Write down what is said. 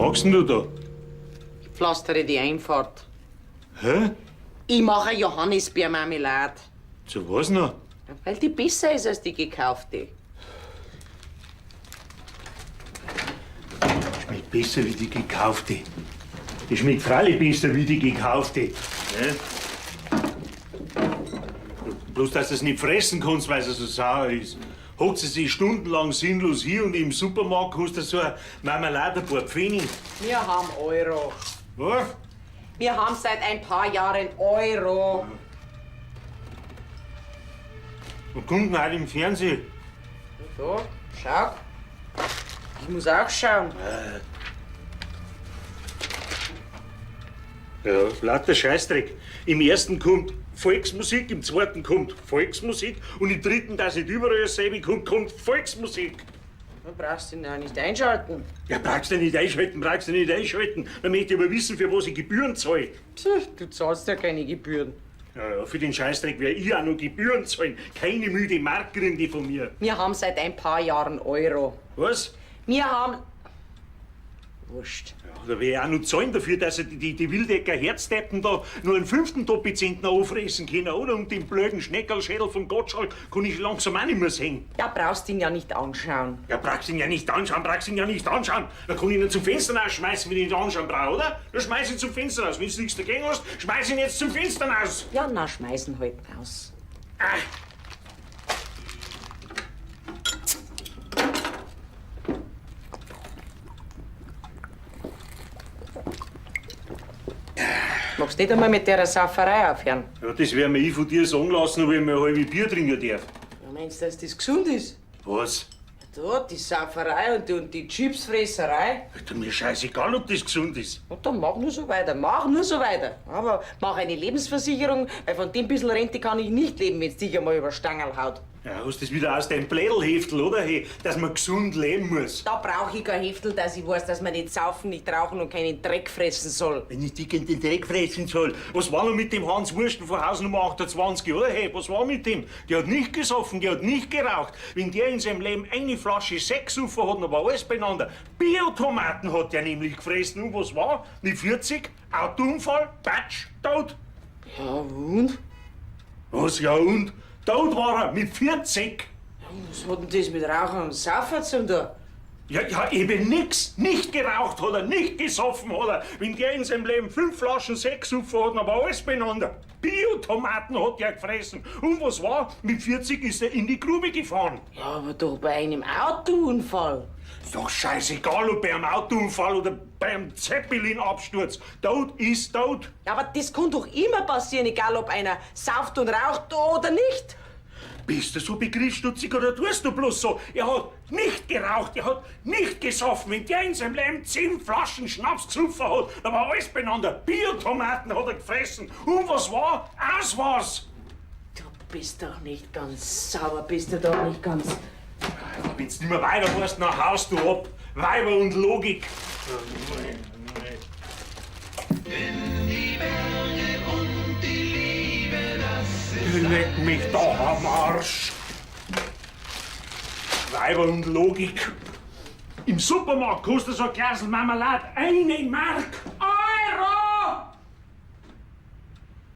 machst denn du da? Ich pflastere die Einfahrt. Hä? Ich mache eine Johannisbeermarmelade. Zu was noch? Weil die besser ist als die gekaufte. Schmeckt besser wie die gekaufte. Die schmeckt freilich besser wie die gekaufte. Ne? Bloß, dass du es nicht fressen kannst, weil es so sauer ist. Hockt sie sich stundenlang sinnlos hier und im Supermarkt kostet so eine Marmelade ein paar Pfennig. Wir haben Euro. Was? Wir haben seit ein paar Jahren Euro. Und kommt denn heute im Fernsehen? Da, schau. Ich muss auch schauen. Ja, lauter Scheißdreck. Im ersten kommt Volksmusik, im zweiten kommt Volksmusik und im dritten, dass nicht überall dasselbe kommt, kommt Volksmusik. Du brauchst ihn ja nicht einschalten. Ja, brauchst du nicht einschalten, brauchst du nicht einschalten. Dann möchte ich aber wissen, für was ich Gebühren zahle. Tch, du zahlst ja keine Gebühren. Ja, ja, für den Scheißdreck werde ich auch noch Gebühren zahlen. Keine müde Mark kriegen die von mir. Wir haben seit ein paar Jahren Euro. Was? Wir haben. Wurscht. Ja, da werde ich auch noch zahlen dafür, dass sie die Wildecker Herzdeppen da nur einen fünften Doppelzentner auffressen können, oder? Und den blöden Schneckerlschädel von Gottschalk kann ich langsam auch nicht mehr sehen. Ja, brauchst ihn ja nicht anschauen. Ja, brauchst ihn ja nicht anschauen, brauchst ihn ja nicht anschauen. Da kann ich ihn zum Fenster rausschmeißen, wenn ich ihn anschauen brauche, oder? Da schmeiß ich ihn zum Fenster raus. Wenn du nichts dagegen hast, schmeiß ihn jetzt zum Fenster raus. Ja, na, schmeißen halt raus. Ah. Magst nicht einmal mit der Sauferei aufhören? Ja, das wär mir ich von dir sagen lassen, ob ich mal ein halbes Bier trinken darf. Ja, meinst du, dass das gesund ist? Was? Ja, da, die Sauferei und die Chipsfresserei. Alter, mir scheißegal, ob das gesund ist. Und dann mach nur so weiter, mach nur so weiter. Aber mach eine Lebensversicherung, weil von dem bisschen Rente kann ich nicht leben, wenn's dich einmal über Stangerl haut. Ja, hast das wieder aus deinem Blädelheftel, oder? Hey, dass man gesund leben muss. Da brauch ich kein Heftel, dass ich weiß, dass man nicht saufen, nicht rauchen und keinen Dreck fressen soll. Wenn ich dick in den Dreck fressen soll. Was war noch mit dem Hans Wursten von Haus Nummer 28, oder? Hey, was war mit dem? Der hat nicht gesoffen, der hat nicht geraucht. Wenn der in seinem Leben eine Flasche Sekt gesoffen hat, dann war alles beieinander. Biotomaten hat der nämlich gefressen. Und was war? Mit 40, Autounfall, Patsch, tot. Ja, und? Was, ja und? Tot war er mit 40. Was hat denn das mit Rauchen und Saufen zu tun? Ja, ja, eben nix. Nicht geraucht hat er, nicht gesoffen hat er. Wenn der in seinem Leben 5 Flaschen Sekt gesoffen hat, dann war alles beieinander. Biotomaten hat er gefressen. Und was war? Mit 40 ist er in die Grube gefahren. Ja, aber doch bei einem Autounfall. Ist doch scheißegal, ob bei einem Autounfall oder beim Zeppelin-Absturz. Tot ist tot. Ja, aber das kann doch immer passieren, egal ob einer sauft und raucht oder nicht. Bist du so begriffsstutzig oder tust du bloß so? Er hat nicht geraucht, er hat nicht gesoffen. Wenn der in seinem Leben 10 Flaschen Schnaps gesoffen hat, da war alles beieinander. Biotomaten hat er gefressen. Und was war? Aus war's. Du bist doch nicht ganz sauber, bist du doch nicht ganz. Ja, wenn's nicht mehr weiter weißt, dann haust du ab. Weiber und Logik. Leck mich doch am Arsch! Weiber und Logik. Im Supermarkt kostet so ein Glas Marmelade 1 Mark.